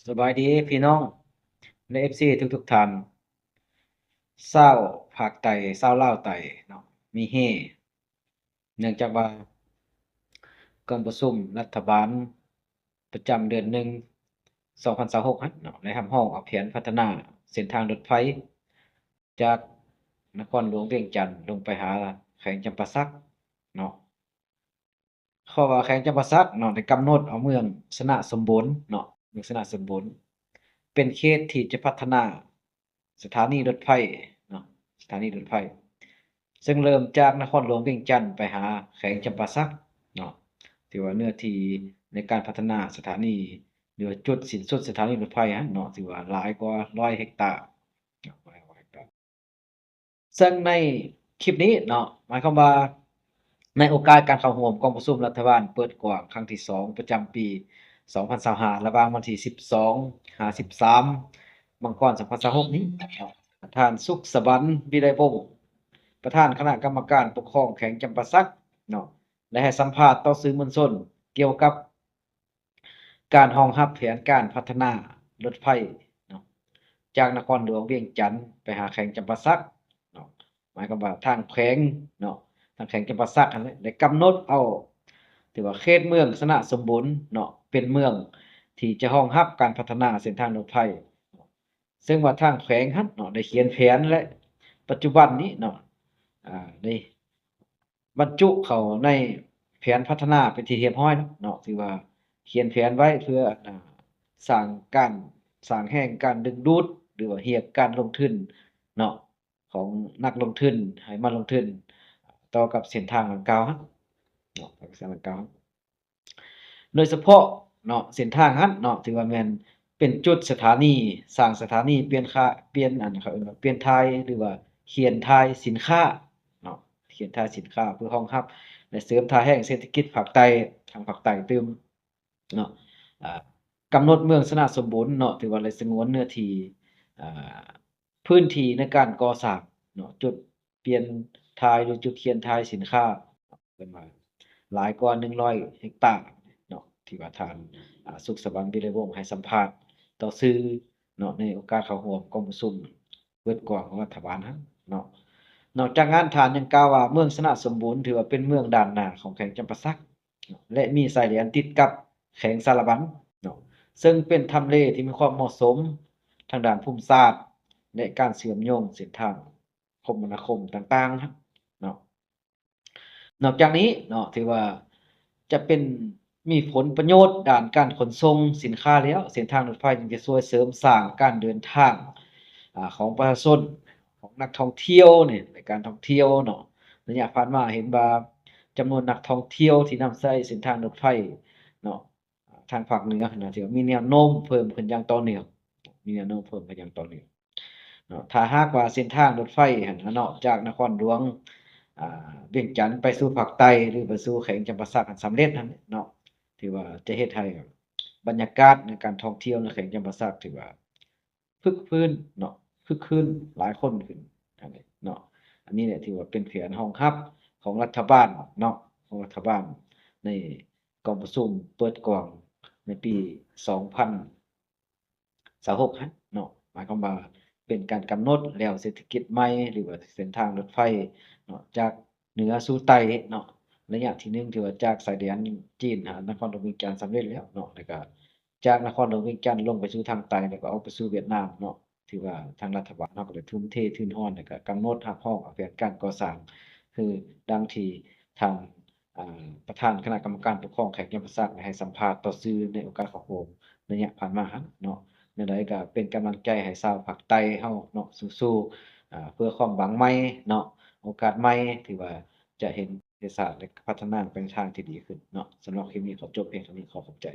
ສະບາຍດີພີ່ນ້ອງ ແລະ ເອັຟຊີ ທຸກໆທ່ານ ຊາວພາກໃຕ້ ຊາວລາວໃຕ້ເນາະ ມີເຮ ເນື່ອງຈາກວ່າກອງປະຊຸມລັດຖະບານປະຈຳເດືອນໜຶ່ງ ສອງພັນຊາວຫົກຫັ້ນເນາະ ໄດ້ຮັບຮອງເອົາແຜນພັດທະນາເສັ້ນທາງລົດໄຟ ຈາກນະຄອນຫຼວງວຽງຈັນລົງໄປຫາແຂວງຈຳປາສັກເນາະ. ເພາະວ່າແຂວງຈຳປາສັກເນາະ ໄດ້ກຳນົດເອົາເມືອງຊະນະສົມບູນເນາະ ເມືອງຊະນະສົມບູນ ເປັນເຂດທີ່ຈະພັດທະນາສະຖານີລົດໄຟເນາະ ສະຖານີລົດໄຟ ເຊິ່ງເລີ່ມຈາກນະຄອນຫຼວງວຽງຈັນໄປຫາແຂວງຈຳປາສັກເນາະ ຖືວ່າເນື້ອທີ່ໃນການພັດທະນາສະຖານີ ຫຼືວ່າຈຸດສິ້ນສຸດສະຖານີລົດໄຟຫັ້ນເນາະ ຖືວ່າຫຼາຍກວ່າຮ້ອຍເຮັກຕາເນາະ ຫຼາຍກວ່າຮ້ອຍເຮັກຕາ. ເຊິ່ງໃນຄລິບນີ້ເນາະ ໝາຍຄວາມວ່າ ໃນໂອກາດການເຂົ້າຮ່ວມກອງປະຊຸມລັດຖະບານເປີດກວ້າງຄັ້ງທີສອງ ປະຈຳປີສອງພັນຊາວຫ້າ ລະຫວ່າງວັນທີສິບສອງ ຫາ ສິບສາມ ມັງກອນ ສອງພັນຊາວຫົກນີ້ເນາະ ທ່ານ ສຸກສະຫວັນ ວິໄລວົງ ປະທານຄະນະກຳມະການປົກຄອງແຂວງຈຳປາສັກເນາະ ໄດ້ໃຫ້ສຳພາດຕໍ່ສື່ມວນຊົນກ່ຽວກັບ ການຮອງຮັບແຜນການພັດທະນາລົດໄຟເນາະ ຈາກນະຄອນຫຼວງວຽງຈັນໄປຫາແຂວງຈຳປາສັກເນາະ ໝາຍຄວາມວ່າທາງແຂວງເນາະ ທາງແຂວງຈຳປາສັກຫັ້ນແຫຼະ ໄດ້ກຳນົດເອົາ ຖືວ່າເຂດເມືອງຊະນະສົມບູນເນາະ ເປັນເມືອງທີ່ຈະຮອງຮັບການພັດທະນາເສັ້ນທາງລົດໄຟ ເຊິ່ງວ່າທາງແຂວງຫັ້ນເນາະ ໄດ້ຂຽນແຜນ ແລະ ປັດຈຸບັນນີ້ເນາະ ອາ ໄດ້ ບັນຈຸເຂົ້າໃນແຜນພັດທະນາເປັນທີ່ຮຽບຮ້ອຍແລ້ວເນາະ ຖືວ່າຂຽນແຜນໄວ້ເພື່ອ ອາ ສ້າງການ ສ້າງແຮງການດຶງດູດ ຫຼືວ່າຮຽກການລົງທຶນເນາະ ຂອງນັກລົງທຶນໃຫ້ມາລົງທຶນຕໍ່ກັບເສັ້ນທາງດັ່ງກ່າວເນາະ ເສັ້ນທາງດັ່ງກ່າວ ໂດຍສະເພາະເນາະ ເສັ້ນທາງຫັ້ນເນາະ ຖືວ່າແມ່ນເປັນຈຸດສະຖານີ ສ້າງສະຖານີປ່ຽນຄ່າ ປ່ຽນ ອັນ ເຂົາເອີ້ນວ່າປ່ຽນຖ່າຍ ຫຼືວ່າຂຽນຖ່າຍສິນຄ້າເນາະ ຂຽນຖ່າຍສິນຄ້າ ເພື່ອຮອງຮັບ ແລະ ເສີມທ່າແຮງເສດຖະກິດພາກໃຕ້ ທາງພາກໃຕ້ຕື່ມເນາະ ອາ ກຳນົດເມືອງຊະນະສົມບູນເນາະ ຖືວ່າໄດ້ສະຫງວນເນື້ອທີ່ ອາ ພື້ນທີ່ໃນການກໍ່ສ້າງເນາະ ຈຸດປ່ຽນຖ່າຍ ຫຼື ຈຸດຂຽນຖ່າຍສິນຄ້າ ເປັນວ່າຫຼາຍກວ່າໜຶ່ງຮ້ອຍເຮັກຕາເນາະ ທີ່ວ່າທ່ານ ອາ ສຸກສະຫວັນ ວິໄລວົງ ໃຫ້ສຳພາດຕໍ່ສື່ເນາະ ໃນໂອກາດເຂົ້າຮ່ວມກອງປະຊຸມເປີດກວ້າງຂອງລັດຖະບານຫັ້ນເນາະ. ນອກຈາກນັ້ນ ທ່ານຍັງກ່າວວ່າ ເມືອງຊະນະສົມບູນ ຖືວ່າເປັນເມືອງດ້ານໜ້າຂອງແຂວງຈຳປາສັກ ແລະ ມີຊາຍແດນຕິດກັບແຂວງສາລະວັນເນາະ ເຊິ່ງເປັນທຳເລທີ່ມີຄວາມເໝາະສົມທາງດ້ານພູມສາດ ແລະ ການເຊື່ອມໂຍງເສັ້ນທາງຄົມມະນາຄົມຕ່າງໆເນາະ. ນອກຈາກນີ້ເນາະ ຖືວ່າຈະເປັນ ມີຜົນປະໂຫຍດດ້ານການຂົນສົ່ງສິນຄ້າແລ້ວ ເສັ້ນທາງລົດໄຟຍັງຈະຊ່ວຍເສີມສ້າງການເດີນທາງ ອາ ຂອງປະຊາຊົນ ຂອງນັກທ່ອງທ່ຽວນີ້ ໃນການທ່ອງທ່ຽວເນາະ. ໄລຍະຜ່ານມາເຫັນວ່າຈຳນວນນັກທ່ອງທ່ຽວທີ່ນຳໃຊ້ເສັ້ນທາງລົດໄຟເນາະ ທາງພາກເໜືອນະ ຖືວ່າມີແນວໂນ້ມເພີ່ມຂຶ້ນຢ່າງຕໍ່ເນື່ອງ ມີແນວໂນ້ມເພີ່ມຂຶ້ນຢ່າງຕໍ່ເນື່ອງເນາະ. ຖ້າຫາກວ່າເສັ້ນທາງລົດໄຟຫັ້ນນະເນາະ ຈາກນະຄອນຫຼວງ ອາ ວຽງຈັນໄປສູ່ພາກໃຕ້ ຫຼື ໄປສູ່ແຂວງຈຳປາສັກຫັ້ນສຳເລັດຫັ້ນເນາະ ຖືວ່າຈະເຮັດໃຫ້ບັນຍາກາດໃນການທ່ອງທ່ຽວໃນແຂວງຈຳປາສັກ ຖືວ່າຄຶກຄື້ນເນາະ ຄຶກຄື້ນ ຫຼາຍຄົນຂຶ້ນຫັ້ນເນາະ. ອັນນີ້ແຫຼະຖືວ່າເປັນແຜນຮອງຮັບຂອງລັດຖະບານເນາະ ຂອງລັດຖະບານໃນກອງປະຊຸມເປີດກວ້າງໃນປີສອງພັນ ຊາວຫົກຫັ້ນເນາະ ໝາຍຄວາມວ່າເປັນການກຳນົດແລວເສດຖະກິດໃໝ່ ຫຼືວ່າເສັ້ນທາງລົດໄຟເນາະ ຈາກເໜືອສູ່ໃຕ້ເນາະ ໄລຍະທີໜຶ່ງ ຖືວ່າຈາກຊາຍແດນຈີນຫານະຄອນຫຼວງວຽງຈັນສຳເລັດແລ້ວເນາະ ແລ້ວກະຈາກນະຄອນຫຼວງວຽງຈັນລົງໄປສູ່ທາງໃຕ້ ແລ້ວກໍອອກໄປສູ່ຫວຽດນາມເນາະ ຖືວ່າທາງລັດຖະບານເຮົາກໍໄດ້ທຸ່ມເທທຶນຮອນ ແລ້ວກະກຳນົດຮັບຮອງເອົາແຜນການກໍ່ສ້າງ ຄືດັ່ງທີ່ທ່ານ ອ່າ ປະທານຄະນະກຳມະການປົກຄອງແຂວງຈຳປາສັກ ໄດ້ໃຫ້ສຳພາດຕໍ່ສື່ໃນໂອກາດເຂົ້າຮ່ວມໄລຍະຜ່ານມາຫັ້ນເນາະ. ແນວໃດກໍເປັນກຳລັງໃຈໃຫ້ຊາວພາກໃຕ້ເຮົາເນາະ ສູ້ໆ ອ່າ ເພື່ອຄວາມຫວັງໃໝ່ເນາະ ໂອກາດໃໝ່ ທີ່ວ່າຈະເຫັນປະເທດຊາດໄດ້ພັດທະນາໄປໃນທາງທີ່ດີຂຶ້ນເນາະ. ສຳລັບຄລິບນີ້ຂໍຈົບພຽງເທົ່ານີ້ ຂໍຂອບໃຈ.